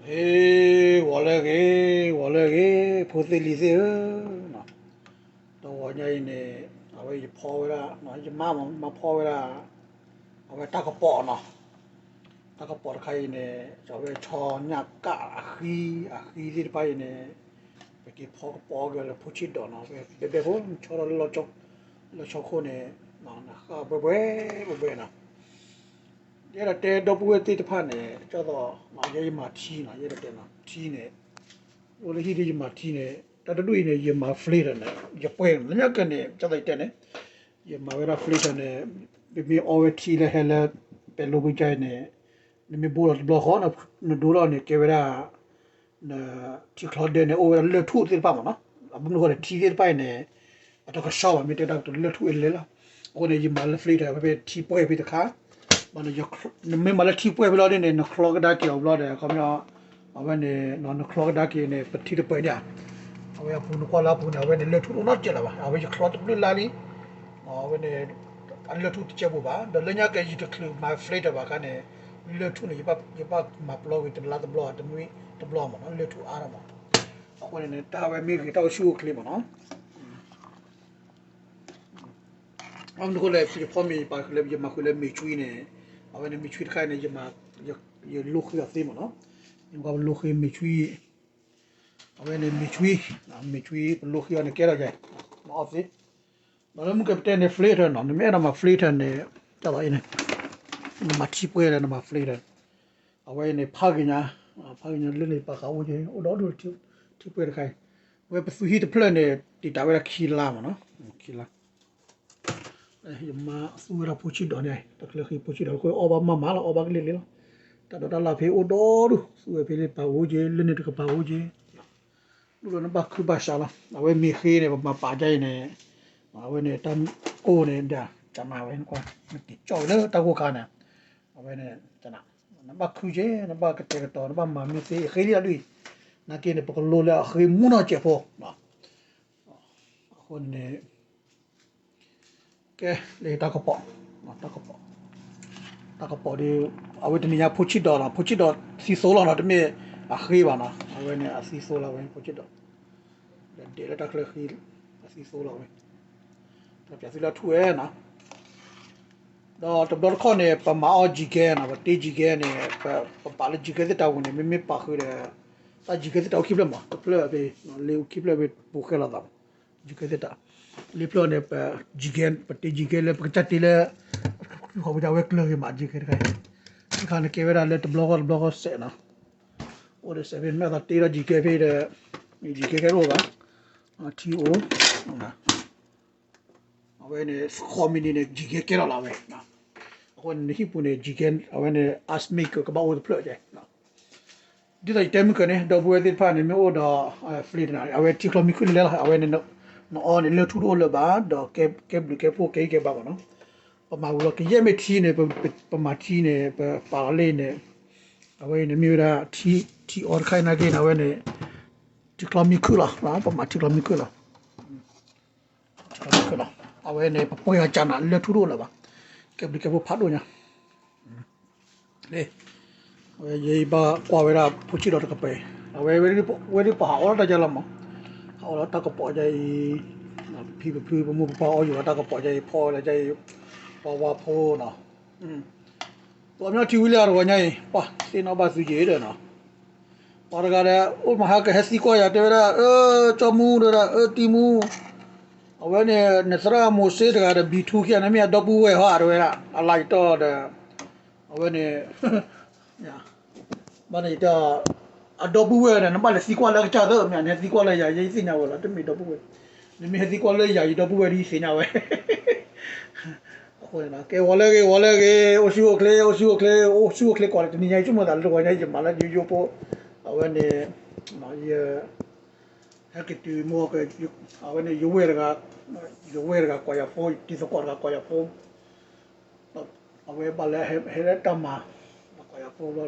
ဟ့ၣ် ဂီၤလၢအဂ့ၤ ဂီၤလၢအဂ့ၤ ဖိသ့ၣ်လံၤသ့ၣ်ဧၢ, တဂီၤညါအံၤန့ၣ် အဝဲယဖီဝဲဒၣ် ယမါမၤဖီဝဲဒၣ် အဝဲတၢ်ကပီၤနီၤ, တၢ်ကပီၤတခါအံၤန့ၣ် အဝဲဆီညၣ်ကၣ်အဃံ အဃံသ့ၣ်တဖၣ်အံၤန့ၣ် ပက့ၤဖီကပီၤက့ၤလၢဖိဆံးဒီးနီၤ, ဘဲဘဲဖိ ဆီထီၣ်လၢလီၤဆီခိၣ်န့ၣ် နဃၣ်ဘှဲဘှဲဘှဲဘှဲနီၤ ယအဲၣ်ဒိးတဲဒီပုၢ်ဝဲၢ်သ့ၣ်တဖၣ်န့ၣ် ကၢ်သိး ယဲယမၤထံနီၤ ယအဲၣ်ဒိးတဲနီၤ ထံန့ၣ် အိၣ်လၢဟံၣ်ဒ်ယမၤထံန့ၣ် တၢ်တဒူၣ်အံၤန့ၣ် ယမၤ filter န့ၣ် ယပှဲၤလၢညါက့န့ၣ် ကၢ်သိးယတဲန့ၣ် ယမၤဝဲဒၣ် filter န့ၣ် ပမ့ၢ်အီဝဲထံလၢဟဲလၢ ပဲၤလိပံကါအံၤန့ၣ် နမ့ၢ်ဘိလီၤတဘျီဃီ နဒိလီၤန့ၣ် ကဲဝဲဒၣ် နထံချီဒၢန့ၣ် အိၣ်ဝဲဒၣ်လၢၢ်ထူၣ်သ့ၣ်တဖၣ်မ့ၢ်နီၤ, အဘၣ်မနုၤဃိန့ၣ် ထံသ့ၣ်တဖၣ်အံၤန့ၣ် အတကဆှီဘၣ် မ့ၢ်တဲတၢ်ကတိၤလၢၢ်ထူၣ်အံၤလဲၤလီၤ, အဃိန့ၣ် ယမၤလၢ filter ဖဲဖဲထံပှဲၤဖဲတခါ, ဘၣ် နမ့ၢ်မၤလၢထံပှဲၤဖဲလီၤဒ်န့ၣ် နချီကဒါက့ၤအီၤဘျီဒီး ခီပညီ အဝဲန့ၣ် နချီကဒါက့ၤန့ၣ် ပထံတပှဲၤန့ၣ်ဧါ, အဝဲအပူၤနကွၢ်လၢအပူၤန့ၣ် အဝဲန့ၣ်လၢၢ်ထူၣ်တအိၣ်နီတစဲးလၢၤဘၣ်, အဝဲယချီတဘျုးလါလံ အဝဲန့ၣ် အလၢၢ်ထူၣ်တစဲးဖိဘၣ်, ဒီးလၢညါက့ၤယတချုးမၤ filter ဘၣ်အခါန့ၣ် လၢၢ်ထူၣ်န့ၣ် ယဘၣ်မၤပျီကွံာ်တလါတဘျီ တနွံတဘျီမ့ၢ်နီၤ, လၢၢ်ထူၣ်အါထီၣ်မ့ၢ်, အဃိန့ၣ် တၢ်ဝဲမ့ၢ်ဂ့ၤတၢ်အိၣ်ဆူၣ်အိၣ်ချ့မ့ၢ်နီၤ, အဃိန့ၣ် ယဖီမ့ၤယပာ်ဃုာ်လၢ ယမၤဃုာ်လၢမ့ၤဆွံန့ၣ်, အဝဲန့ၣ်မ့ၤဆွံတခါအံၤန့ၣ် ယလိဃ့အီၤသ့မ့ၢ်နီၤ, ယကဘၣ်လိဃ့မ့ၤဆွံ အဝဲန့ၣ်မ့ၤဆွံ, မ့ၤဆွံပလိဃ့အီၤန့ၣ်ကဲထီၣ်ယၤ, မၤအီၣ်သ့, ဒီးလၢမုၢ်ကပတဲန့ၣ် filter နီၤ, နမ့ၢ်အဲၣ်ဒိးမၤ filter န့ၣ်, တၢ်လီၤအံၤန့ၣ်, နမၤထံပှဲၤဒီးနမၤ filter, အဝဲအံၤန့ၣ် ဖးဂ့ၤညါ, ဖးဂ့ၤညါလၢန့ၣ်ပာ်ဃာ်အိၣ်က့ၤ အိၣ်ဒီဒူၣ်ထံပှဲၤတခါအံၤ, ဝဲပသုးဟံၣ်တဖျၢၣ်န့ၣ် တံာ်တာ်ဝဲဒၣ်ခံလါမ့ၢ်နီၤ, ခံလါ ယမၤသူဝဲဒၣ်ဖိဆံးဒီးန့ၣ်, တချုးဃ့ဖိဆံးဒီး အီၣ်ဘၣ်မးမးလီၤ, အီၣ်ဘၣ်ကလ့ၤလ့ၤလီၤ, တၢ်ဒိးတၢ်လၢ်ဖဲအိၣ်ဒီဒူၣ်, သူဝဲဖဲလၢပာ်အိၣ်က့ၤ လၢန့ၣ်တကပၤအိၣ်က့ၤ, ဒူၣ်လီၤနဘၣ်ခုဘၣ်စးလီၤ, အဝဲမ့ၢ်ဃ့န့ၣ် ပမၤပာ်ဒ်အံၤန့ၣ်, အဝဲန့ၣ်တၢ်ကိၢ်န့ၣ်ဒၣ်, ကနၣ်ဝဲနကွၢ်, နက့ၤကၠီၣ်ဝဲလၢတၢ်ကိၢ်ခါန့ၣ်, အဝဲန့ၣ်, နဘၣ်ခုက့ၤ, နဘၣ်ကတဲာ်ကတီၤ, နဘၣ်မၤမ့ၢ်သ့ ဃ့လံအဒူၣ်အံၤ, နာ်က့န့ၣ် ပကလိလၢအဃ့မူနီၢ်စဲးဖိ အဃိန့ၣ်, ကဲ, လၢတၢ်ကပီၤ, တၢ်ကပီၤ, တၢ်ကပီၤဒီး, အဝဲတနံၤညါဖိဆံးဒီးလီၤ, ဖိဆံးဒီးသံသိလီၤနီၤ, တမ့ၢ်အဃ့ဘၣ်နီၤ, အဝဲန့ၣ်အသံသိလီၤဝဲ ဖိဆံးဒီး, ဒီးဒဲးလၢတၢ်ချၢဃံ, အသံသိလီၤဝဲ, တၢ်ပျးသုလၢထူၣ်ဝဲနီၤ ဒီးတဘျီတခီၣ်န့ၣ် ပမၤအီၣ် G-Gas နီၤ, ပတ့ G-Gas န့ၣ်, ပပာ်လၢ G-Gas သ့ၣ်တၢ်ဝံၤန့ၣ် မ့မ့ၢ်ပာ်ဃုာ်ဒီး, တၢ် G-Gas သ့ၣ်တၢ်အိၣ်ခံဖျၢၣ်မး, တဖျၢၣ်ဖဲ, လၢအိၣ်ခံဖျၢၣ်ဖဲပူၤဃဲလီၤသးမး, G-Gas သ့ၣ်တၢ်, လၢဖျၢၣ်န့ၣ် ပ G-Gas ပတ့ G-Gas လၢပကစၢ်တ့လၢ, ဃီပဝဲဒၣ်ဝဲကျၢၤဂ့ၤမး G-Gas တခါ, တခါန့ၣ်ကဲဝဲဒၣ်လၢတဘျီဃီတဘျီဃီစဲးနီၤ, အိၣ်ဒီးစဲးဖဲမ့ၢ်အသးတ့ဒီး G-Gas ဖဲဒီး, G-Gas ကဲတအိၣ်ဘၣ်, ထံအိၣ် အဝဲန့ၣ် ဃီမံးနံးန့ၣ် G-Gas ကဲထီၣ်လီၤဝဲ, အဃိန့ၣ် နဟံၣ်ပူၤန့ၣ် G-Gas အဝဲန့ၣ် ice maker ကဘၣ်အိၣ်တဖျၢၣ်ကဲ, ဒ်သိးယတဲမုၢ်ကၢၤန့ၣ် ဒီပုၢ်ဝဲၢ်သ့ၣ်တဖၣ်န့ၣ် မ့ၢ်အိၣ်ဒီး, ဖျ့တနၤ အဝဲထံချီမံၤခုၣ်န့ၣ်လဲၣ်လီၤ, အဝဲန့ၣ်, နအီန့ၣ် လၢၢ်ထူၣ်တအိၣ်လၢၤဘၣ် ဒီးကဲဘျုးကဲဖှိၣ်ကဲအံၤကဲဘၣ်မးနီၤ, ပမၤဝံၤလီၤ ကယဲၢ်မ့ၢ်ထံန့ၣ်, ပမၤထံန့ၣ် ပပာ်လီၤလၢန့ၣ်, အဝဲအံၤန့ၣ်မ့ၢ်ဝဲဒၣ်, ထံအီတခါအံၤနာ်က့န့ၣ် အဝဲန့ၣ်, ထံချီမံၤခုၣ်လီၤ, ပမၤထံချီမံၤခုၣ်လီၤ အဝဲန့ၣ် ပပှဲၤအီၤကနး လၢၢ်ထူၣ်တအိၣ်လၢၤဘၣ်, ကဲဘျုးကဲဖှိၣ်ဖးဒိၣ်ညါ, လၢ, အဝဲယဘၣ်ကွၢ်ဝဲဒၣ်ဖိဆံးဒီးတကပၤ, အဝဲ, ဝဲဒၣ်ပှၤဟးအီၣ်လီၤတၢ်ယါလီၤမး, ဟးအီၣ်လီၤတၢ်ကပီၤယါအံၤ, ပဖံပဖုပမိၢ်ပပၢ်အီၣ်ယိၤလီၤတၢ်ကပီၤယါအံၤ ဖီၣ်ဝဲဒၣ်ယါအံၤ, ပှၤဝါဖိနီၤ ပှၤမ့ၢ်ထံဝံၤလၢအတဂီၤညါအံၤ ပှၤသ့ၣ်နီၣ်ဘၣ်သုယဲဒီးနီၤ, ပှၤတဂၤဒီး အိၣ်မဟါကဟဲသံကွၢ်ယၤတဲဝဲဒၣ် အၢ ကၠီမူ တဲဝဲဒၣ် အၢ တံမူ, အဝဲန့ၣ် နသရၣ်မိၤၡ့တဂၤဒီး ဘံထူခံဂၤန့ၣ် မ့ၢ်အဒီပုၢ်ဝဲၢ်ဟီဧါ တဲဝဲဒၣ် အလါယတီၢ်ဒီး အဝဲန့ၣ် ဘၣ်န့ၣ်ယတဲ အဒီပုၢ်ဝဲၢ်န့ၣ် နဘၣ်လဲၤသံကွၢ်လၢအကစၢ်သၢ မ့ၢ်နဟဲသံကွၢ်လၢယၤ ယဲယသ့ၣ်ညါဝဲလီၤ တမ့ၢ်ဒီပုၢ်ဝဲၢ်, နမ့ၢ်ဟဲသံကွၢ်လၢယၤ ယဒီပုၢ်ဝဲၢ်ဒီးယသ့ၣ်ညါဝဲ အဃိန့ၣ် ကဲ ဂီၤလၢအဂ့ၤ ဂီၤလၢအဂ့ၤ အိၣ်ဆူၣ်အိၣ်ချ့ အိၣ်ဆူၣ်အိၣ်ချ့ အိၣ်ဆူၣ်အိၣ်ချ့ကိးဂၤဒဲး တနံၤညါအံၤ ဆိကမိၣ်သးလၢတဂီၤညါအံၤ ယမၤလၢယိယိဖိ အဝဲန့ၣ် ယ ဟဲက့ၤတုၤမိၢ် အဝဲန့ၣ် ယဝဲၢ်တဂၤ ယဝဲၢ်တဂၤကိးယၤဖိ တံၤသကိးတဂၤကိးယၤဖိ အဝဲဘၣ်လၢဟဲလၢတၢ်မၤ ကိးယၤဖိဘျီ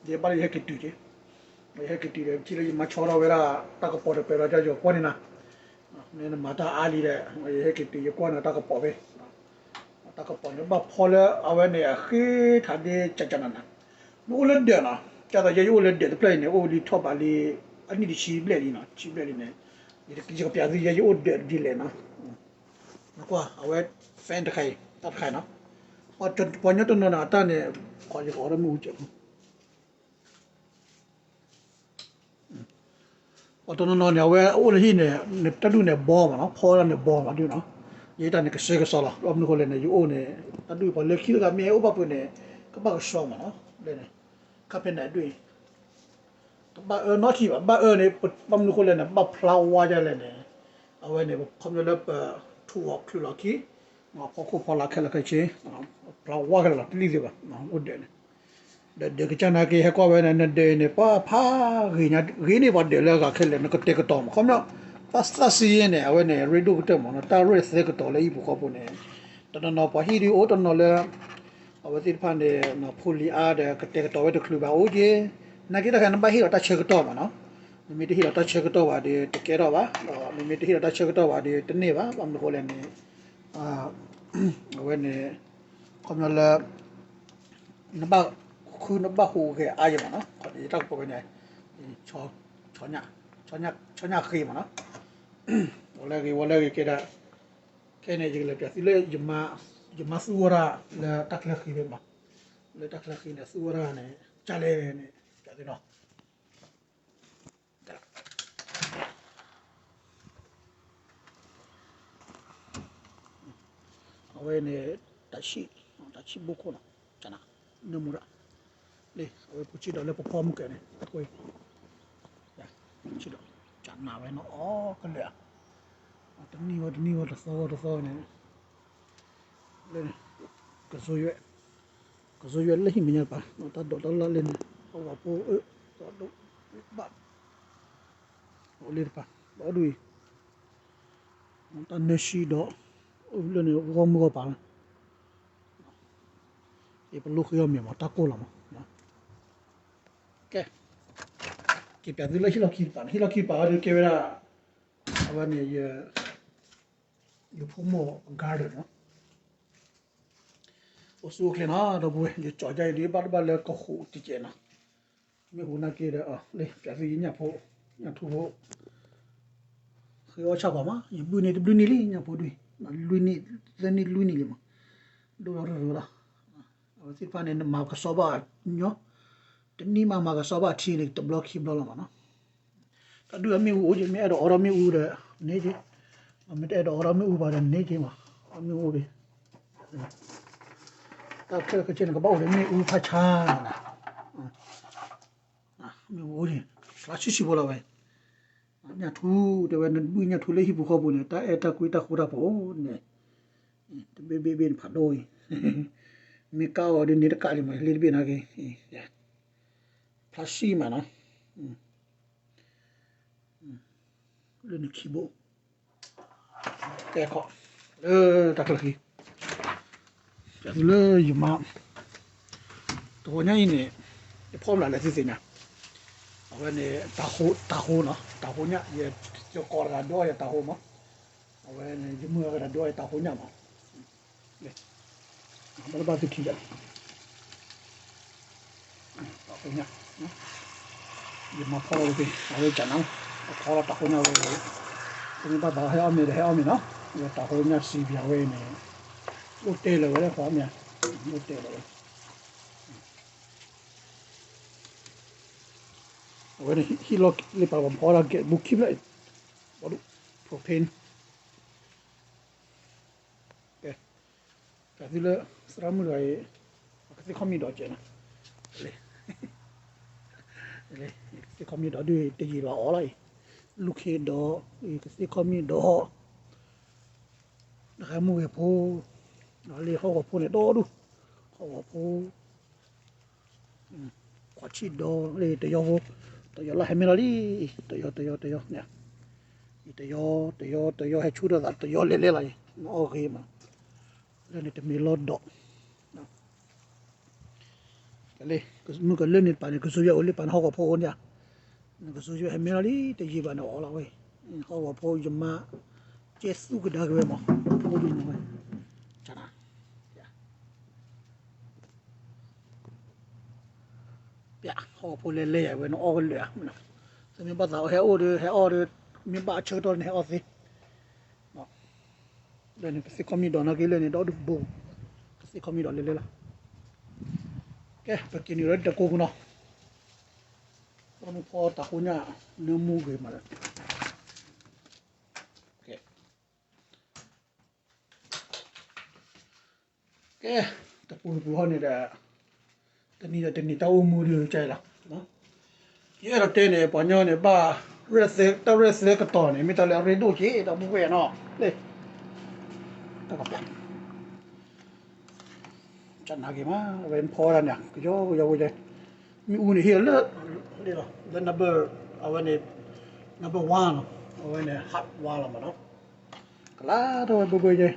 ဒီး ယဘၣ်လၢယဟဲက့ၤတုၤက့ၤ ယဟဲက့ၤတုၤဒီး ပထံၣ်လၢယမၤဆီထီၣ်ဝဲဒၣ် တၢ်ကပီၤတပဲာ်ဒီး ယကွၢ်န့ၢ်နၤ မ့ၢ်နမၤတၢ်အါလံဒီး ယဟဲက့ၤတုၤ ယကွၢ်န့ၢ်တၢ်ကပီၤဖဲ တၢ်ကပီၤန့ၣ် ဘၣ်ဖီလၢအဝဲန့ၣ် အဃ့ထးဒ့ကကနနၤ နအိၣ်လၢဒၢးနီၤ ကၢ်သိးယဲယအိၣ်လၢဒၢးတဖျၢၣ်အံၤန့ၣ် အိၣ်လံထီၣ်ဘးလံ အနံၣ်တဆံဘျဲၣ်လံနီၤ, ဆံဘျဲၣ်လံန့ၣ်, ယကပျးသုယဲယအိၣ်ဒၢးဒ်လဲၣ်နီၤ, ကွၢ် အဝဲ fan တခါအံၤ တၢ်တခါအံၤနီၤ, ပှၤကညီတနီၤန့ၣ် အတၢ်န့ၣ် ယကအိးထီၣ်မ့ၣ်အူကဲး ပှၤတနီၤနီၤန့ၣ် အဝဲအိၣ်လၢဟံၣ်န့ၣ် တၢ်ဒုးန့ၣ်ဘီမးနီၤ, ဖီဒၣ်န့ၣ်ဘီမးဒုးနီၤ, ယတၢ်န့ၣ်ကစဲကစီလီၤ, ဘၣ်မနုၤဃိလဲၣ်န့ၣ် ယအိၣ်န့ၣ် တၢ်ဒုးပှၤလၢခံတဂၤမ့ၢ်အိၣ်ဘၣ်ပှဲၤန့ၣ် ကဘၣ်ကဆှီမးနီၤ, လၢန့ၣ် ခါဖဲန့ၣ်အဒုးအံၤ တဘၣ်အၢနီတထံၣ်ဘၣ်, ဘၣ်အၢန့ၣ် ဘၣ်မနုၤဃိလဲၣ်န့ၣ် ဘၣ်ဖျါဝါဒ်လဲၣ်န့ၣ်, အဝဲန့ၣ် ခီဖျိလၢပထူၣ်အီၤချုးလီၤခံ, ဖီခိၣ်ဖီလာ်ခဲလၢာ်ခဲဆ့, ဖျါဝါခဲလၢာ်လီၤ တလံၣ်သ့ဘၣ်, အိၣ်ဒၢးန့ၣ် ဒီးဒၢးကစၢ်နာ်က့ ဟဲကွၢ်ဝဲန့ၣ် နဒၢးန့ၣ် ပှၤဖးဂ့ၤညါ ဂ့ၤန့ၢ်ပှၤဒၢးလၢအဂၤခဲလၢာ် နကတဲာ်ကတီၤမး ခီပညီ သးသးစံယဲန့ၣ် အဝဲန့ၣ် ရ့ဒိၣ်ကတၢၢ်မးနီၤ, တၢ်ရဲၣ်သဲကတီၤလၢဟံၣ်ပူၤဃီပူၤန့ၣ်, တနီၤနီၤပှၤဟံၣ်ဒုးအိၣ်တနီၤလၢ အဝဲသ့ၣ်တဖၣ်န့ၣ် ဖိလံၤအါဒီး ကတဲာ်ကတီၤဝဲတချုးဘၣ်အိၣ်က့, နာ်က့တၢ်ခါနဘၣ်ဟ့ၣ်လီၤတၢ်ဆၢကတီၢ်မးနီၤ, နမ့ၢ်တဟ့ၣ်လီၤတၢ်ဆၢကတီၢ်ဘၣ်ဒီး တကဲထီၣ်ဘၣ်, ဒီးနမ့ၢ်တဟ့ၣ်လီၤတၢ်ဆၢကတီၢ်ဘၣ်ဒီး တန့ၢ်ဘၣ်, ဘၣ်မနုၤဃိလဲၣ်န့ၣ် အဝဲန့ၣ် ခီပညီလၢ နဘၣ်ဃုနဘၣ်ဟူးဂဲၤအါယဲၢ်မးနီၤ, ယတၢ်ကပိာ်ဝဲန့ၣ် ဆီညၣ် ဆီညၣ်ဃ့မးနီၤ, ဝဲလၢဂ့ၤ ဝဲလၢဂ့ၤကဲဒၣ်, ခဲအံၤန့ၣ် ယကလဲၤပျးသုလၢ ယမါသူဝဲဒၣ်လၢတၢ်ချၢဃံဖဲမး, လၢတၢ်ချၢဃံန့ၣ် သူဝဲဒၣ်န့ၣ် ကၢ်လဲၣ်န့ၣ် ပျးသုနီၤ အဝဲန့ၣ် တၢ်ဆံၣ် တၢ်ဆံၣ်ဘိခိၣ်နီၤ, ကနၣ် နၢမူရၣ်, လၢအဝဲပူၤဆံးဒီးလၢပဖီမုၢ်ကဲန့ၣ် ဆံးဒီး ကနၣ်ဝဲနီၤ အီကလဲာ်, တနံၣ်ဝဲတနံၣ်ဝဲ တသီဝဲတသီန့ၣ် လၢ ကစိယွဲၣ် ကစိယွဲၣ်လၢဟံၣ်မဲာ်ညါတပၤ တၢ်ဒိးတၢ်လၢ်လၢန့ၣ် ဟီၣ်ဝီဖိအၢ တၢ်ဒိးဘၣ် အိၣ်လၢတပၤ ဒီဒူၣ်အံၤ တၢ်နၢဆံဒီး အိၣ်လၢန့ၣ် ဂီၢ်မုၢ်ဂီၢ်ပၤလီၤ, ယပလိၣ်ဃ့အီၣ်မ့ၤမး တၢ်ကိၢ်လီၤမး, ကဲ က့ၤပျးသုလၢဟံၣ်လီၢ်ခံတပၤန့ၣ် ဟံၣ်လီၢ်ခံတပၤအံၤဒုးကဲဝဲဒၣ် အဝဲန့ၣ် ယဖိမုၣ်အ garden နီၤ, အိၣ်ဆူၣ်အိၣ်ချ့နီၤ ဒီပုၢ်ဝဲၢ် ယကၠီၤယါအံၤဒုး ဘၣ်တဘၣ်လၢကဟူးတကဲးနီၤ, မ့ၢ်ဟူးနာ်က့ဒီး လၢပျးသုယညၣ်ဖိ ညၣ်ထူဖိ ဃ့အီၣ်ဆၣ်ကွၢ်မး ယဘုၣ်န့ၢ်တဘျုးနံၣ်လံ ညၣ်ဖိဒုး လွံၢ်နံၣ် သၢနံၣ်လွံၢ်နံၣ်လံမး, ဒိၣ်ထီၣ်ရၢၢ်ရၢၢ်လီၤ, အဝဲသ့ၣ်တဖၣ်န့ၣ် နမၤကစီဘၣ်ညီ တနံၣ်မးမၤကစီဘၣ်ထံန့ၣ် တဘျီခံဘျီလီၤမးနီၤ တၢ်ဒုးအမ့ၣ်အူအိၣ်က့ၤ မ့ၢ်အဲၣ်ဒိးအိးထီၣ်မ့ၣ်အူဒီး န့ၢ်က့ၤ, မ့ၢ်တအဲၣ်ဒိးအိးထီၣ်မ့ၣ်အူဘၣ်ဒီးန့ၢ်က့ၤမး, အမ့ၣ်အူအိၣ်က့ၤ, တၢ်ခဲလၢာ်ခဲဆ့န့ၣ် ကဘၣ်အိၣ်ဒီးမ့ၣ်အူဖးဆါနီၤ, မ့ၣ်အူအိၣ်က့ၤ, ဖျါဆံးဆံးဖိလီၤဝဲ, ညၣ်ထူ တဲဝဲ နဘုၣ်ညၣ်ထူလၢဟံၣ်ပူၤဃီပူၤန့ၣ် တၢ်အဲၣ်တၢ်ကွံတၢ်ဃူတၢ်ဖိးန့ၣ်, တဘ့ၣ်ဘ့ၣ်ဘ့ၣ်န့ၣ်ဖးဒိၣ်အံၤ, မ့ၢ်ကၢ်အီၤဒီးန့ၣ်တကးလံမး လ့တဘ့ၣ်နာ်က့, ဖျါဆံးမးနီၤ, လၢန့ၣ်ခံဘိ, ကဲခီ, လၢတၢ်ချၢဃံ, ပျးသုလၢယမါ, တဟိညၣ်အံၤန့ၣ် ယဖီၣ်မလၤလဲၣ်သုသ့ၣ်ညါ, အဝဲန့ၣ် တၤဟိနီၤ တၤဟိညၣ် ယကိးတဂၤဒိးယတၤဟိမး, အဝဲန့ၣ် ယမုၢ်အဂၤဒိးယတၤဟိညၣ်မး ဘၣ်တဘၣ်သုထံၣ်ယၤ, တၢ်ဃိညၣ်, ယမၤဖီလီၤဝဲသ့ၣ် အဝဲကနၣ်, အဖီလီၤတၢ်ဃိညၣ်ဝဲ, ပမ့ၢ်ဘၣ်ဘၣ်ဟဲအီၣ်မ့ၤဒီးဟဲအီၣ်မ့ၤနီၤ, ဝဲတၢ်ဃိညၣ်စံးပယၤဝဲအံၤန့ၣ်, အိၣ်တဲလၢၤဝဲလၢဃီမ့ၢ်, အိၣ်တဲလၢၤဝဲ အဝဲန့ၣ်ဟံၣ်လီၢ်လၢပှၤဖီဒၣ်ကဲးဘူးခံဖျၢၣ်အံၤ, ဘီဒူၣ် propane, ကဲ, ပျးသုလၢ သရၣ်မုၣ်တဂၤအံၤ, ကသ့ၣ်ခီၣ်မ့ၢ်ဒီးကဲးနီၤ, ကသ့ၣ်ခီၣ်မ့ၢ်ဒီးဒုးတယံာ်ဘၣ်အီၤလီၤအံၤ, လူၢ်ခ့ဒီး, ကသ့ၣ်ခီၣ်မ့ၢ်ဒီး, တၢ်မုၢ်ဂဲၤဖိ, လၢဟီၣ်ကဝီၤဖိန့ၣ်ဒီဒူၣ်, ဟီၣ်ကဝီၤဖိ ခွးဆံၣ်ဒီးလၢတယီဖိ, တယီလၢဟဲမ့ၢ်လီၤလံ, တယီ တယီ တယီန့ၣ်, တယီ တယီ တယီဟဲဆူၣ်ထီၣ်သး တယီလဲၤလဲၤလီၤအံၤ, နအီၣ်ဂ့ၤမး, လၢန့ၣ်တမ့ၢ်လီၤဒီး, လၢ မုၢ်ကလၢန့ၣ်တပၤန့ၣ် ကစူယွဲၣ်အိၣ်လၢပၤန့ၣ် ဟီၣ်ကဝီၤဖိအိၣ်န့ၣ်, ကစူယွဲၣ်ဟဲမ့ၢ်လီၤလံ တယံာ်ဘၣ်န့ၣ်အီၤလီၤဝဲ, ဟီၣ်ကဝီၤဖိယမါ ကဲသူကဒါက့ၤဝဲမး, ဖိဒုးမးဝဲ, ကနၣ်, ပျး ထီၣ်ဖိလဲလဲၣ်ယၤဝဲ နအီၣ်ကလၢာ်ဧါ, သုမ့ၢ်ဘၣ်သးဟဲအိၣ်ဒီး ဟဲအီၣ်ဒီး မ့ၢ်ဘၣ်အဆၢကတီၢ်န့ၣ် ဟဲအီၣ်သ့, လၢန့ၣ် ကသ့ၣ်ခီမံဒီးနာ်က့လၢန့ၣ် ဒီဒူၣ်ဘိ, ကသ့ၣ်ခီမံဒီးလဲလဲၣ်လီၤ. ကဲ ပက့ၤနုာ်လၢတကိးပူၤနီၤ, သရၣ်မုၣ်ဖီတၢ်ဃိညၣ် နၢမူဂ့ၤမးလၢ ကဲ တပူၤတပူၤဟီၣ်န့ၣ်ဒီး တနံၤဒီးတနံၤ တၢ်အိၣ်မူဒုးကဲလီၤ. ယအဲၣ်ဒိးတဲန့ၣ် ပှၤညီန့ၣ် ဘၣ် တၢ်ရဲၣ်သဲကတီၤန့ၣ် မ့ၢ်တၢ်လၢအရ့ဒိၣ်က့ၤ ဒီပုၢ်ဝဲၢ်နီၤ, လၢ တၢ်ကပီၤ ကနၣ်က့ၤမး အဝဲဖီဝဲဒၣ်န့ၣ် ကယီကယီဝဲ, မ့ၣ်အူန့ၣ်ဟ့ၣ်လၢ လၢ number အဝဲန့ၣ် number one လီၤ, အဝဲန့ၣ် hot one လီၤမးနီၤ, ကလါထီၣ်ဝဲဘၢဘၢယဲ,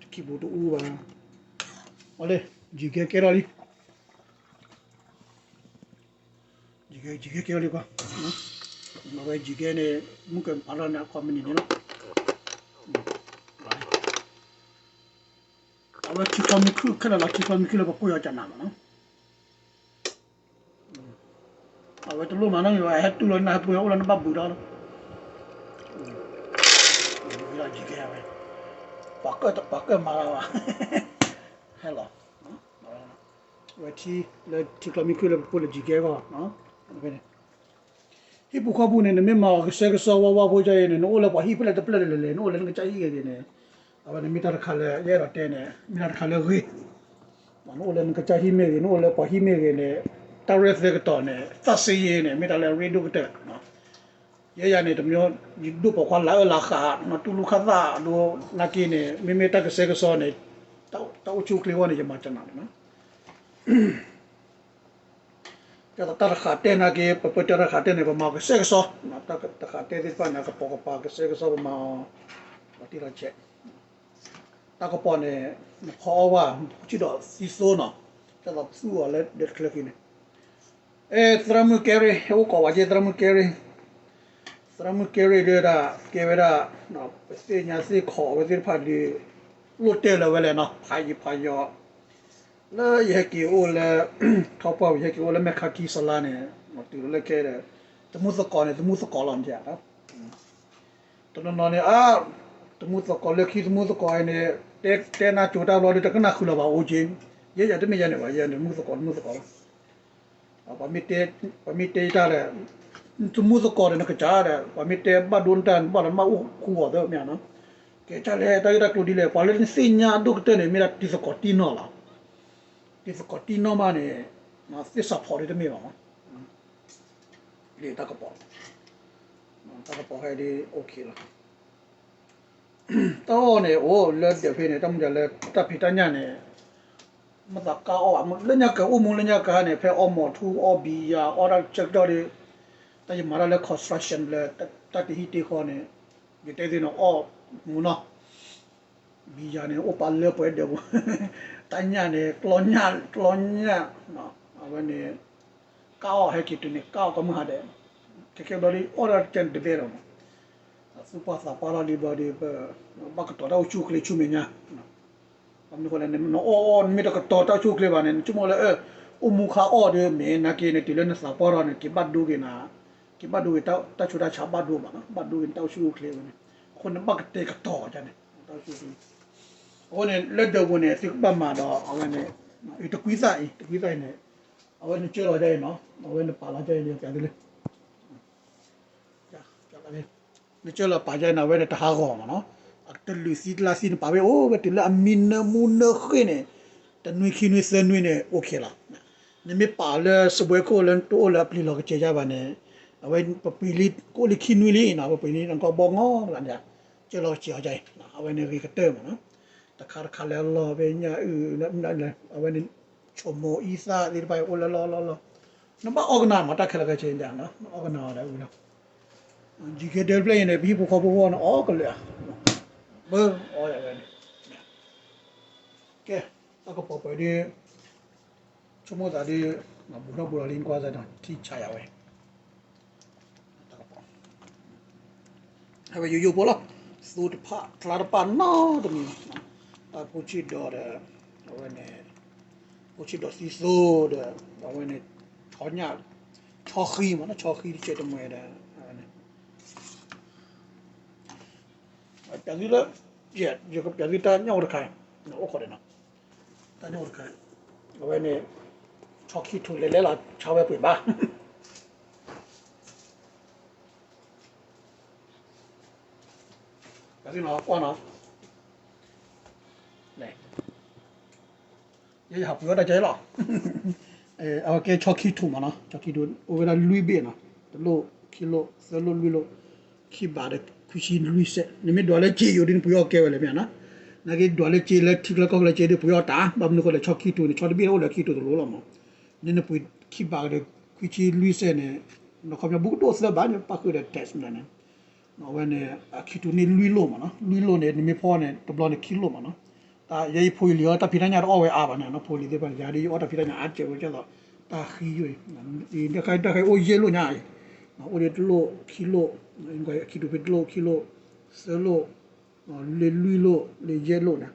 တခံပူၤတအူဘၣ်, အလ့ ယံၤကဲကဲထီၣ်လံ ယံၤကဲ ယံၤကဲကဲထီၣ်လံကွၢ်, အဝဲယံၤကဲန့ၣ် မုၢ်ကပာ်ထီၣ်န့ၣ် အခီပနံၣ်န့ၣ်လီၤ, အဝဲထံချီမံခုၣ်ခဲလၢာ်လီၤ, ထံချီမံခုၣ်လၢပကိၢ်ယီၤကနၣ်မးနီၤ, အဝဲတလိၣ်မးနီၤ ယဟဲတူၢ်လီၤနၢ်ဟဲပူၤ အိၣ်လၢနဘၣ်ဘုးဒီးလီၤ, ယံၤကဲဝဲ, ပှၤကၢၣ် ပှၤကၢၣ်မၤလီၤဘၣ်, ဟဲလီၤ, ဝဲထံလၢထံချီမံခုၣ်လၢပပူၤလၢယံၤကဲအဂီၢ် ဟံၣ်ပူၤဃီပူၤန့ၣ် နမ့ၢ်မၤအီၤကစဲကစီဝါဝါဖိဒ်အံၤန့ၣ် နအိၣ်လၢပှၤဟံၣ်ဖဲလဲၣ်တဖျၢၣ်လဲၣ်လဲၣ် နအိၣ်လၢနကစၢ်ဟံၣ်ဂ့ၤဂ့ၤန့ၣ်, အဝဲန့ၣ်မ့ၢ်တၢ်တခါလၢ ယအဲၣ်ဒိးတဲန့ၣ် မ့ၢ်တၢ်တခါလၢအဂ့ၤ, နအိၣ်လၢနကစၢ်ဟံၣ်မ့ၢ်ဂ့ၤ နအိၣ်လၢပှၤဟံၣ်မ့ၢ်ဂ့ၤန့ၣ် တၢ်ရဲၣ်သဲကတီၤန့ၣ် သးစ့ယ့န့ၣ် မ့ၢ်တၢ်လၢအရ့ဒိၣ်ကတၢၢ်, ယဲယၤန့ၣ် တမံၤ ယဒိၣ်ပိာ်ခွါလၢအၢၣ်လၢဃာ် တူၢ်လိာ်ခၣ်သၣ်အဒိ နာ်က့န့ၣ် မ့မ့ၢ်တၢ်ကစဲကစီန့ၣ် တၢ်အိၣ်ဆူၣ်အိၣ်ချ့အဂီၢ်န့ၣ် ယမၤကနၣ်န့ၣ်နီၤ တၢ်တဃာ်တဲနာ်က့ ပပၢတၢ်တဃာ်တဲန့ၣ် ပမၤအီၤကစဲကစီ, တၢ်တဃာ်တဲသ့ၣ်တဖၣ်န့ၣ် ကပိာ်ကပၤကစဲကစီ ပမၤအီၤ ပှၤတံၢ်လီၤဆဲး, တၢ်ကပီၤန့ၣ် နဖီအီၣ်ဘၣ် ဆံၣ်ဒီးသံသိနီၤ, တၢ်သးသူအီၤလၢဒၢးတချၢဃံန့ၣ်, အဲ သရၣ်မုၣ်ကဲရ့ ဟဲအိၣ်ကိးဝဲက့ သရၣ်မုၣ်ကဲရ့, သရၣ်မုၣ်ကဲရ့ဒၣ် ကဲဝဲဒၣ် ပသ့ၣ်ညါသ့ၣ်ခိးအဝဲသ့ၣ်တဖၣ်ဒီး လိၣ်တဲလၢၤဝဲလဲၣ်နီၤ ဖးယံၤဖးယီၤ လၢယဟဲက့ၤအိၣ်လၢ ထီပှၢ်ဝံၤ ယဟဲက့ၤအိၣ်လၢမဲၢ်ခါခံစလါန့ၣ် တုၤလၢခဲဒီး သမူသကိးန့ၣ် သမူသကိးလီၤ မ့ၢ်ဧါ, တနီၤနီၤန့ၣ် အါ သမူသကိးလၢခံ သမူသကိးအံၤန့ၣ် တဲနၢ်ကၠိတၢ်ဘျီဒီး တကနၣ်ဃုာ်လီၤဘၣ်အိၣ်က့, ယဲယၤတမ့ၢ်ယဲန့ၣ်ဘၣ် ယဲန့ၣ် သမူသကိး သမူသကိးလီၤ ပှၤမ့ၢ်တဲတၢ်ဒီး သမူသကိးဒီးနကစၢ်ဒီး ပှၤမ့ၢ်တဲဘၣ်ဒိနတၢ် နဘၣ်ဒီးနဘၣ်အိၣ်ဃူအီၤသၢမ့ၢ်ဧါနီၤ, ကဲတၢ်လဲၣ် တၢ်ဂ့ၢ်တၢ်ကျိၤဒ်လဲၣ် ပှၤလၢနသ့ၣ်ညါအဒိၣ်ကတၢၢ်န့ၣ် မ့ၢ်ဒၣ်တံၤသကိးတံၢ်နီၢ်လီၤ, တံၤသကိးတံၢ်နီၢ်မးန့ၣ် သ့ၣ်စးဖီးဒ်တမ့ၢ်ဘၣ်မး, လၢတၢ်ကပီၤ တၢ်ကပီၤဟဲဒ် OK လီၤ တၢ်အီၣ်န့ၣ် အိၣ်လၢဒၢးဖဲန့ၣ် တၢ်မူဒၢးလၢ တၢ်ဖံးတၢ်ညၣ်န့ၣ် မ့ၢ်သးကါအီၣ် လၢညါကအိၣ်မူလၢညါကါန့ၣ် ဖဲအီမီၤထူ အီဘံယၤ အီၣ်တၢ်ဆၢကတီၢ်ဒီး တၢ်ယမၤတၢ်လၢ construction လၢ တၢ်တဟံၣ်တ့ၢ်ဃီန့ၣ် ယတဲသ့ၣ်နီၤ အီၣ်မူနီၤ ဘံယၤန့ၣ် အိၣ်ပာ်လၢပှဲၤဒၢးပူၤ တၢ်ညၣ်န့ၣ် ကျီညၣ် ကျီညၣ် အဝဲန့ၣ် ကါအီၣ်ဟဲက့ၤတုၤန့ၣ် ကါအီၣ်ကိးမုၢ်ဟါဒဲး ခဲခဲဘျီဒီး အီၣ်ဒၣ်တကဲန့ၣ်တဘဲဒီး သူၣ်ပှၢ်သးပှၢ်လီၤလံဘျီဒီး ပဘၣ်ကတီၤတၢ်အိၣ်ဆူၣ်အိၣ်ချ့ဆူမဲာ်ညါ ဘၣ်မနုၤဃိလဲၣ်န့ၣ် နအီၣ်အီၣ် နမ့ၢ်တကတီၤတၢ်အိၣ်ဆူၣ်အိၣ်ချ့ဘၣ်န့ၣ် နဆိကမိၣ်လၢ အိၣ်မူခါအီၣ်ဒီး မ့ၢ်နာ်က့န့ၣ် တုၤလၢနသးပှၢ်ထီၣ်န့ၣ် က့ၤဘၣ်ဒိက့ၤနၤ က့ၤဘၣ်ဒိက့ၤတၢ်ဆူးတၢ်ဆါဘၣ်ဒိဘၣ်နီၤ ဘၣ်ဒိက့ၤနတၢ်အိၣ်ဆူၣ်အိၣ်ချ့ဝဲန့ၣ် အဃိန့ၣ် ဘၣ်ကတဲာ်ကတီၤဒ်န့ၣ် တၢ်အိၣ်ဆူၣ်အိၣ်ချ့ အဃိန့ၣ် လၢဒၢးပူၤန့ၣ် သုကဘၣ်မၤဒီး အဝဲန့ၣ် အံၤတကွံသၣ်အံၤ တကွံသၣ်အံၤန့ၣ် အဝဲနကၢၢ်လီၤဒ်အံၤနီၤ အဝဲနပာ်လီၤဒ်အံၤန့ၣ် နကၢၢ်လီၤပာ်ဒ်အံၤနီၤ အဝဲန့ၣ်တဟးဂီၤမးနီၤ အတလုာ်သံတလါသံန့ၣ် ပာ်ဝဲအိၣ်ဝဲတုၤလၢအမံနၢမူနၢဃ့န့ၣ် တနွံခံနွံသၢနွံန့ၣ် OK လီၤ နမ့ၢ်ပာ်လၢစပွဲခိၣ်လၢတအိၣ်လၢအပျံၤလီၤကစဲၤယါဘၣ်န့ၣ် အဝဲပပှ့ၤလံ ကအိၣ်လံခံနွံလံနီၤ ပပှ့ၤလံနကီၢ်ဘီၣ်ငီၢ်လၢန့ၣ် ကၢၢ်လီၤကစဲၤအီၤဒ်အံၤ အဝဲန့ၣ်ဂ့ၤကတၢၢ်မးနီၤ တခါတခါလၢအလီၢ်ဖဲညၣ်အုၣ် အဝဲန့ၣ် ဆိမိၣ်အံသၣ်သ့ၣ်တဖၣ်အံၤအိၣ်လၢလီၢ်လီၢ်လီၢ် နဘၣ်အီၣ်ကနၣ်မးတၢ်ခဲလၢာ်ခဲဆ့န့ၣ် နအီၣ်ကနၣ်အီၤဒီးဝံၤလီၤ ယံၤကဲဒၢးတဖျၢၣ်အံၤန့ၣ် ပဟံၣ်ဖိဃီဖိအဂီၢ်န့ၣ် အီၣ်ကလၢာ်ဧါ ဘၢအီၣ်ဝဲန့ၣ် ကဲ တၢ်ကပီၤပှဲၤဒ် ဆိကမိၣ်သးဒ် ဘူးထီၣ်ဘူးလီၤလံကွၢ်သးဒီး ထံဆးယၤဝဲ အဝဲယိယိဖိလီၤ သိတဖၣ် ချါတဖၣ်နီတမံၤ တၢ်ဖိဆံးဒီးဒီး အဝဲန့ၣ် ဖိဆံးဒီးသံသိဒီး အဝဲန့ၣ် ဆီညၣ်, ဆီဃံမးနီၤ, ဆီဃံတကဲးတမှဲၤဒီး ပျးသုလၢ, ယကပျးသုတၢ်ညၣ်အိၣ်တခါ, အိၣ်ခိးဒီးနီၤ, တၢ်ညၣ်အိၣ်တခါ, အဝဲန့ၣ် ဆီခံထူလဲၤလဲၤလီၤ ဆါဝဲပှ့ၤဘၣ်, ပျးသုနီၤ ကွၢ်နီၤ, ယဟးပှ့ၤအီၣ်တၢ်ကဲလီၤ, အဝဲကဲဆီခံထူမးနီၤ, ဆီခံထူ အိၣ်ဝဲဒၣ်လွံၢ်ဘ့ၣ်နီၤ, တလိၣ်, ခံလိၣ်, သၢလိၣ်, လွံၢ်လိၣ်, ခံဘးဒီးခွံဆံလွံၢ်စဲး, နမ့ၢ်ဒွးလၢစ့ယိၤဒ်နပှ့ၤအီၣ်ကဲဝဲလဲၣ်မ့ၢ်ဧါနီၤ, နာ်က့ဒွးလၢစ့လၢထံကျါကီၢ်ကျါစ့ဒ်ပှ့ၤအီၣ်တၢ်, ဘၣ်မနုၤဃိလဲၣ် ဆီခံထူန့ၣ် ဆီတဘ့ၣ်အိၣ်လၢခံထူတလိၤလီၤမး, န့ၣ်နပှ့ၤခံဘးဒီးခွံဆံလွံၢ်စဲးန့ၣ်, နီၢ်ခီပညီဘူးကဒိၣ်သၢဘးန့ၣ် ပၣ်ဃုာ်ဒီး tax မးန့ၣ် အဝဲန့ၣ် အခံထူန့ၢ်လွံၢ်လိၣ်မးနီၤ, လွံၢ်လိၣ်န့ၣ် နမ့ၢ်ဖီန့ၣ် တဘျီန့ၣ်ခံလိၣ်မးနီၤ, တၢ်ယဲယဖိယလံၤအီၤ တၢ်ဖံးတၢ်ညၣ်တအီၣ်ဝဲအါဘၣ်န့ၣ်နီၤ, ဖိလံၤသ့ၣ်တဖၣ်န့ၣ် ယၤဒ်ယအီၣ်တၢ်ဖံးတၢ်ညၣ်အါကဲးဝဲကဲသိး, တၢ်ဃံယိၣ်အံၤ, တၢ်ဃံတၢ်ဃံအိၣ်ယဲၢ်လိၣ်ညါအံၤ, အိၣ်ဒ်တလိၣ် ခံလိၣ်, ခံထူဖဲတလိၣ် ခံလိၣ်, သၢလိၣ်, လၢလွံၢ်လိၣ် လၢယဲၢ်လိၣ်န့ၣ်,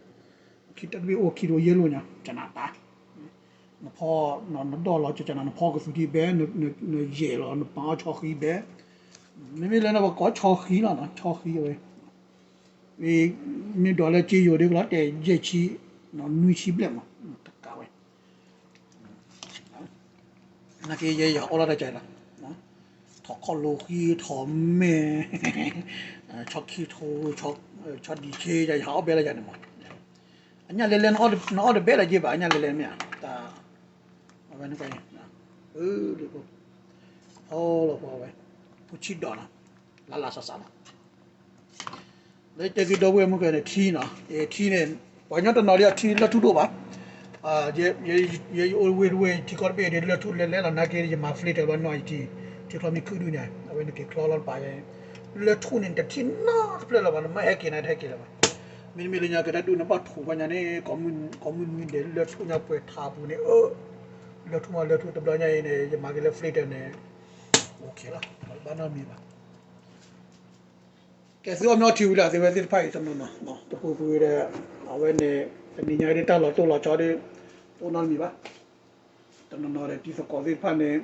ခံတဘ့ၣ်အိၣ်ခံထူယဲၢ်လိၣ်ညါ ကနၣ်တၢ် နဖီ, နဒီၣ်လီၤကကနၣ် နဖီကသူဒံးဘဲ, နယဲၢ်လီၤ နပာ်အီၣ်ဆီဃံဘဲ, မ့မ့ၢ်လၢနပကိးဆီဃံလီၤနီၤ, ဆီဃံအဝဲ, မ့ၢ်ဒွးလၢစ့ယိၤဒ်ကလီၤတဲာ်ယဲၢ်ဆံ, နွံဆံဘျဲၣ်မး, တကးဝဲ နာ်က့ယဲယဟးအီၣ်လီၤတၢ်ကဲလီၤ, ထီၣ်ခီၣ်လိာ်ဃံ ထီၣ်မဲာ်, ဆီခံထူ, ဆီဒံးဆ့ ယဟးအီၣ်ဘဲလၢယၤန့ၣ်မး, အညၣ်လဲၤလဲၤ နအီၣ်တဘဲလၢယဲဘၣ် အညၣ်လဲၤလဲၤမ့ၢ်ဧါ, တၢ်, အဝဲန့ၣ်, လၢ, ဖီလီၤဖီဝဲ, ဖိဆံးဒီးနီၤ, လၢလၢဆးဆးနီၤ လၢတဲသုဒီပုၢ်ဝဲၢ်မုၣ်ကဲန့ၣ် ထံနီၤ, ထံန့ၣ်, ပှၤကညီတနီၤလံအထံလၢၢ်ထူၣ်ဒိၣ်ဘၣ်, ယအိၣ်ဝ့ၢ်တဝ့ၢ် ထံကီၢ်တဘ့ၣ်ဒ် လၢၢ်ထူၣ်လဲၤလဲၤလီၤ နာ်က့ ယမၤ filter ဘၣ်နီၢ်ယထံ, ထံချီမ့ၢ်ခုၣ်ဒုးညါ အဝဲန့ၣ်က့ၤချီလီၤတပာ်ယဲ, လၢၢ်ထူၣ်န့ၣ် တထံၣ်နီတဖျၢၣ်လၢၤဘၣ် နမ့ၢ်ဟဲက့ၤန့ၣ် တဟဲက့ၤလၢၤဘၣ်, မ့တမ့ၢ်လၢညါကတၢၢ်ဒုးန့ၣ်ဘၣ်ထူၣ်ဘၣ်ညါန့ၣ် ကိးမုၢ်နွံဒဲး လၢၢ်ထူၣ်ညါပှဲၤထးပူၤန့ၣ်, လၢၢ်ထူၣ်မးလၢၢ်ထူၣ်တဘျီညါအံၤန့ၣ် ယမၤက့ၤလၢ filter န့ၣ်, အိၣ်ခ့လီၤ, ဘၣ်နီတမံၤဘၣ် ကဲသုအီၣ်မ့ၢ်အီထံဝံၤလၢအသ့ဝဲသ့ၣ်တဖၣ်အံၤတနီၤနီၤ, ပပူၤကွံာ်ဒီး, အဝဲန့ၣ်, တနံၤညါဒ်တၢ်လီၤတိၢ်လီၤဆီဒီး, တအိၣ်နီတမံၤဘၣ်, တနီၤနီၤဒီး တံၤသကိးသ့ၣ်တဖၣ်န့ၣ်,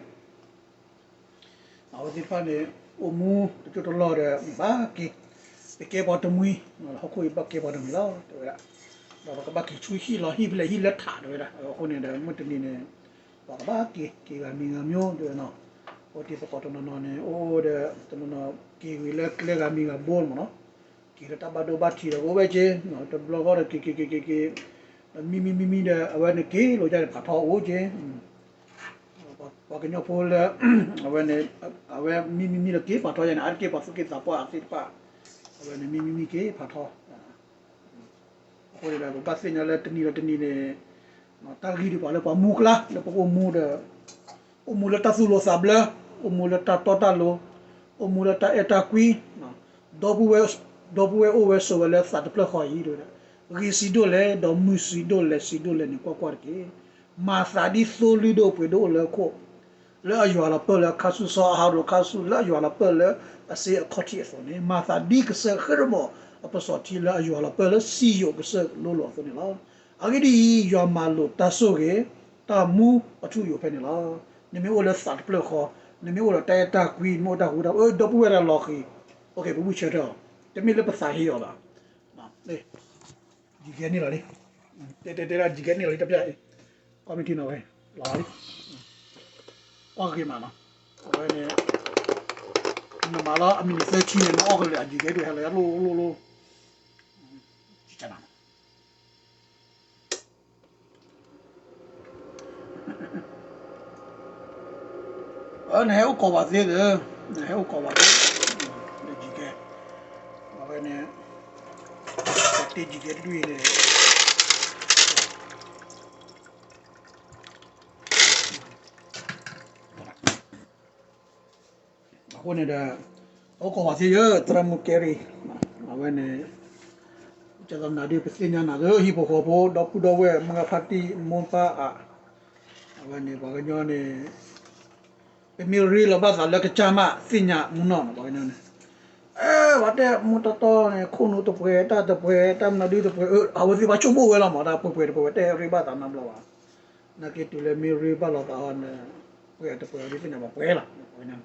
အဝဲသ့ၣ်တဖၣ်န့ၣ်, အိၣ်မူတကၠိတလီၢ်ဒီး ဘၣ်က့ၤ, ပကဲပှၤတမှံ, ဟီၣ်ခိၣ်အံၤဘၣ်ကဲပှၤတမှံလီၤ တဲဝဲဒၣ်, ဒီးပကဘၣ်က့ၤဆူဟံၣ်လီၤ ဟံၣ်ဖဲလဲၣ်ဟံၣ်လၢထးတဲဝဲဒၣ်, အဃိန့ၣ်ဒီး မုၢ်တနံၤန့ၣ် ပှၤကဘၣ်က့ၤ, က့ၤဂၤမံၤဂၤမံၤတဲဝဲနီၤ, အိၣ်တံၤသကိးတနီၤနီၤန့ၣ် အိၣ်ဒီး, တနီၤနီၤ, က့ၤဂ့ၤလၢကျဲဂၤမံၤဂၤဘိမးနီၤ, က့ၤလၢတၢ်ဘၣ်ဒိဘၣ်ထံးဒီးကအိၣ်ဝဲက့ၤ, တဘျီဃီဒီးက့ၤက့ၤက့ၤက့ၤက့ၤ, ဒီးမံမံမံမံဒီး အဝဲန့ၣ်က့ၤလိာ်ယါန့ၣ် ဖးထီအိၣ်က့ၤ, ပှၤကညီဖိလၢ, အဝဲန့ၣ်, အဝဲမံမံမံဒီးက့ၤဖးထီယါန့ၣ် အါတက့ၢ်ပှၤသူၣ်က့သးပှၢ်အသ့ၣ်တဖၣ်, အဝဲန့ၣ်မံမံမံက့ၤဖးထီ အဃိန့ၣ်ဒီး ပဘၣ်သ့ၣ်ညါလၢတနံၤဒီးတနံၤန့ၣ်, တၢ်ဂ့ၢ်ဒ်ပှၤလၢပှၤမူကျါ လၢပအိၣ်မူဒီး, အိၣ်မူလၢတၢ်သူၣ်လီၤသးဘျၢ, အိၣ်မူလၢတၢ်တီတၢ်လိၤ, အိၣ်မူလၢတၢ်အဲၣ်တၢ်ကွံ, ဒီပုၢ်ဝဲၢ်အိၣ်ဝဲဆိးဝဲလၢသးတဖျၢၣ်ဃီအံၤ, ဂ့ၤစံးဒိၣ်လဲၣ်, ဒီးမုာ်စံးဒိၣ်လဲၣ် စံးဒိၣ်လဲၣ်န့ၣ် ကွၢ်ကွၢ်တက့ၢ်. မၤသးဒ်သိလံၣ်ဒိၣ်ပှ့ၤဒိၣ်အိၣ်လၢခိၣ် လၢအယွၤလီၤပၢၢ်လၢအခါဆူၣ်, စီၤအၤဟရိၣ်အခါဆူၣ် လၢအယွၤလီၤပၢၢ်လၢအစ့အခီၣ်ထံးအသိးန့ၣ်, မၤသးဒ်ကစၢၢ်ဃ့ၢ်မီၢ်အပစီၤထံလၢအယွၤလီၤပၢၢ်လၢစံယိၣ်ကစၢၢ်လိၤလိၤအသိးန့ၣ်လီၤ. အဂ့ၢ်ဒ်အံၤ, ယွၤမၤလိာ်တၢ်ဆိၣ်ဂ့ၤ, တၢ်မူအထူအယိာ်ဖဲန့ၣ်လီၤ. နမ့ၢ်အိၣ်လၢသးတဖျၢၣ်ဃီ, နမ့ၢ်အိၣ်ဒီးတၢ်အဲၣ်တၢ်ကွံ, နမ့ၢ်အိၣ်တၢ်ဃူတၢ်ဖိး, ဒီပုၢ်ဝဲၢ်တၢ်လီၤဃံၤ, အိၣ်က့ၤပဘူၣ်ဆၢထၢၣ်အီၤ, တမ့ၢ်လၢပသးဟ့အီၤဘၣ်. ယံၤကဲန့ၣ်လီၤလံ, တဲတဲတဲဒၣ်ယံၤကဲန့ၣ်လီၤလံ တပျၢ်အံၤ, ကွၢ်မ့ၢ်ထံနီၤဝဲ, လီၤလံ, အီၣ်က့ၤမးနီၤ, အဝဲန့ၣ်, နမၤလီၤအမံၤနံၤသၢဆံန့ၣ် နအီၣ်ကလဲာ်အယံၤကဲဒိၣ်ဟဲလီၤယါလိၣ်လိၣ်လိၣ်, ကနၣ် နဟဲအိၣ်ကိးဘၣ်သ့ဒီး, နဟဲအိၣ်ကိးဘၣ်သ့, လၢယံၤကဲ, အဝဲန့ၣ်, တ့ယံၤကဲတဒူၣ်အံၤန့ၣ် အဃိန့ၣ်ဒီး, အိၣ်ကိးဘၣ်သ့ယဲ သရၣ်မုၣ်ကဲရံၣ်, အဝဲန့ၣ်, ကသးနၤဒုးပသ့ၣ်ညါနၤလၢ ဟံၣ်ဖိဃီဖိ ဒီပုၢ်ဒီဝဲၢ် မိၢ်ဂၤဖါတံၢ် မိၢ်ပၢ်အါ, အဝဲန့ၣ် ပှၤကညီန့ၣ်, ပမ့ၢ်ရ့လိာ်ဘၣ်သးလၢကစၢ်မး သ့ၣ်ညါမူနီၢ်နီၤ ပှၤကညီန့ၣ်, အဲ ပှၤတဲမူတီတီန့ၣ် ခိၣ်နူာ်တပှဲၤ တၢ်တပှဲၤ တၢ်မနုၤဒုတပှဲၤ အဝဲသ့ၣ်ဘၣ်ဆိကမိၣ်ဝဲလီၤမး တၢ်ပှဲၤပှဲၤတပှဲၤဝဲ တအဲၣ်ရ့ဘၣ်သးနီတဘျီဘၣ်, နာ်က့တုၤလၢမ့ၢ်ရ့ဘၣ်လိာ်သးအီၤန့ၣ် ပှဲၤတပှဲၤအီၤဒ်သ့ၣ်ညါဘၣ် ပှဲၤလီၤ.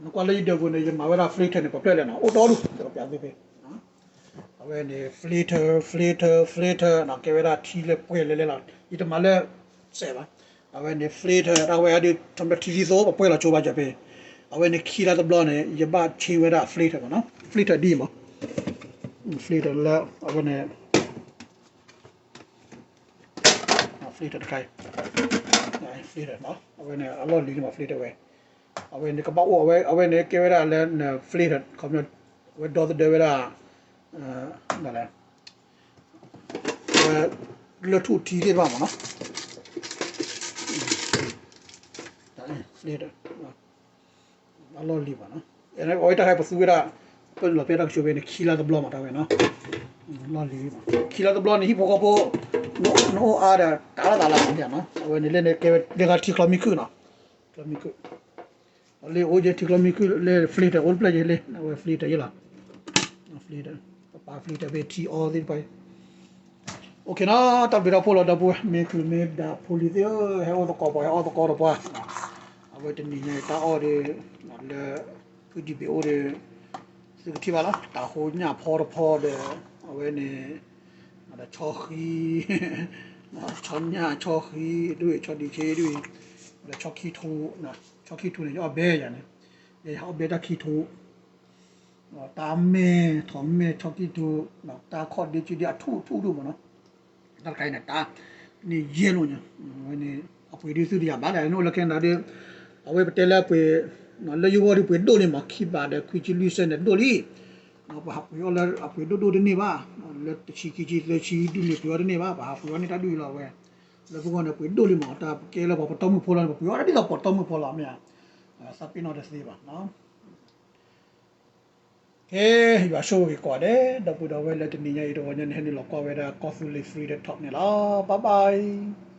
နကွၢ်လၢယဒၢးပူၤန့ၣ် ယမၤဝဲဒၣ် filter န့ၣ် ပှဲၤဖျၢၣ်လဲၣ်နီၤ အိၣ်တီဒူၣ် ယကပျးသုဖဲ အဝဲန့ၣ် filter filter filter နီၤ ကဲဝဲဒၣ်ထံလၢပှဲၤလဲၣ်လဲၣ်လီၤ. ယတမၤလၢစဲးဘၣ်. အဝဲန့ၣ် filter တၢ်ဝဲအဒုး ထီဘိထံဒ်သိး ပှဲၤလီၤကၠိဘၣ်ကၢၤဖဲ အဝဲန့ၣ်ခံလါတဘျီန့ၣ် ယဘၣ်ဆ့ဝဲဒၣ် filter မးနီၤ filter ဒ်မး filter လၢ အဝဲန့ၣ် filter တခါ filter အဝဲန့ၣ် အလီၢ်လံၤန့ၣ်မး filter ဝဲ အဝဲန့ၣ်ကဘၣ်အိၣ် အဝဲန့ၣ်ကဲဝဲဒၣ်လၢ filter ခီ အဝဲဒီသဒၢဝဲဒၣ် ဒ်လဲၣ် အဝဲ လၢထူၣ်ထံသ့ၣ်တဖၣ်မးနီၤ filter အလီၢ်လံၤဘၣ်နီၤ အဝဲတၢ်ခါပသူဝဲဒၣ် ပလီၤဖဲတၢ်ကဆိးဝဲန့ၣ် ခံလါတဘျီမးတၢ်ဝဲနီၤ လီၢ်လံၤ ခံလါတဘျီန့ၣ် ဟံၣ်ဖိဃီဖိ နအိၣ်အါဒီး တၢ်လီၢ်သးလီၤမးနီၤ အဝဲန့ၣ်လၢန့ၣ်ကဲဝဲ လၢဂၤထံချီမံခုၣ်နီၤ ချီမံခုၣ် လၢအိၣ်ယဲထံချီမံခုၣ်လၢ filter အိၣ်တဖျၢၣ်ယဲလံ အဝဲ filter ယဲလီၤ filter ပပာ် filter ဖဲထံအီသ့ၣ်တဖၣ် OK နီၤ တၢ်ဘျုးတၢ်ဖှိၣ်လီၤ ဒီပုၢ်ဝဲၢ် မ့ၢ်ကုၢ်မ့ၢ်ဒၣ်ဖိလံၤသ့ၣ်ဧၢ ဟဲအိၣ်သကိးပှၤ ဟဲအီၣ်သကိးဒီးပှၤ အဝဲတနံၤညါအံၤတၢ်အီၣ်ဒီး လၢ ဖုဒံဘ့ၣ်အိၣ်ဒီး သုကထံၣ်ဘၣ်လီၤ တၢ်ဟိညၣ်ဖီတဖီဒီး အဝဲန့ၣ် ဒီးဆီဃံ ဆီညၣ်ဆီဃံဒ်အံၤ ဆီဒံဆ့ဒ်အံၤ ဒီးဆီခံထူ ဆီခံထူန့ၣ် ယအီၣ်ဘဲယၤန့ၣ် ယအီၣ်ဘဲတၢ်ခံထူ တၢ်မဲာ် ထီၣ်မဲာ် ဆီခံထူ တၢ်ခီၣ်ဒ့စုဒ့အထူၣ်ထူၣ်ဒိၣ်မးနီၤ တၢ်တခါအံၤန့ၣ် တၢ်န့ၣ်ယဲၢ်လိာ်ညါ အဝဲန့ၣ် အပှ့ၤဒုးသုတယၤဘၣ်ဒီး နအိၣ်လၢ Canada ဒီး အဝဲပတဲလၢအပှ့ၤ လၢယဂီၢ်ဒီးပှ့ၤဒိၣ်လံမး ခံဘးဒီးခွံဆံလွံၢ်စဲးန့ၣ်ဒိၣ်လံ ပဟးပှ့ၤအီၣ်လၢအပှ့ၤဒိၣ်ဒိၣ်တန့ၢ်ဘၣ် လၢတဆံခံဆံသၢဆံဒုးန့ၢ်ပှ့ၤအီၣ်တန့ၢ်ဘၣ် ပဟးပှ့ၤအီၣ်န့ၢ်တၢ်ဒုးအံၤလီၤအဝဲ လၢပဂီၢ်န့ၣ်ပှ့ၤဒိၣ်လံမး တၢ်ကဲလၢပှၤပတီၢ်မုၢ်ဖိလီၤန့ၣ် ပှ့ၤအီၣ်တၢ်ဒ်သိးပှၤပတီၢ်မုၢ်ဖိလီၤမ့ၢ်ဧါ သးပ့ၤနီၣ်တသ့ဘၣ် ကဲ ယွၤဆိၣ်ဂ့ၤကိးဂၤဒဲး ဒီပုၢ်ဒီဝဲၢ်လၢတနံၤညါအံၤတဂီၤညါန့ၣ် ဟဲနုာ်လီၤကွၢ်ဝဲဒၣ်ကီၢ်သူလ့ၤ Freedom Talk န့ၣ်လီၤ bye bye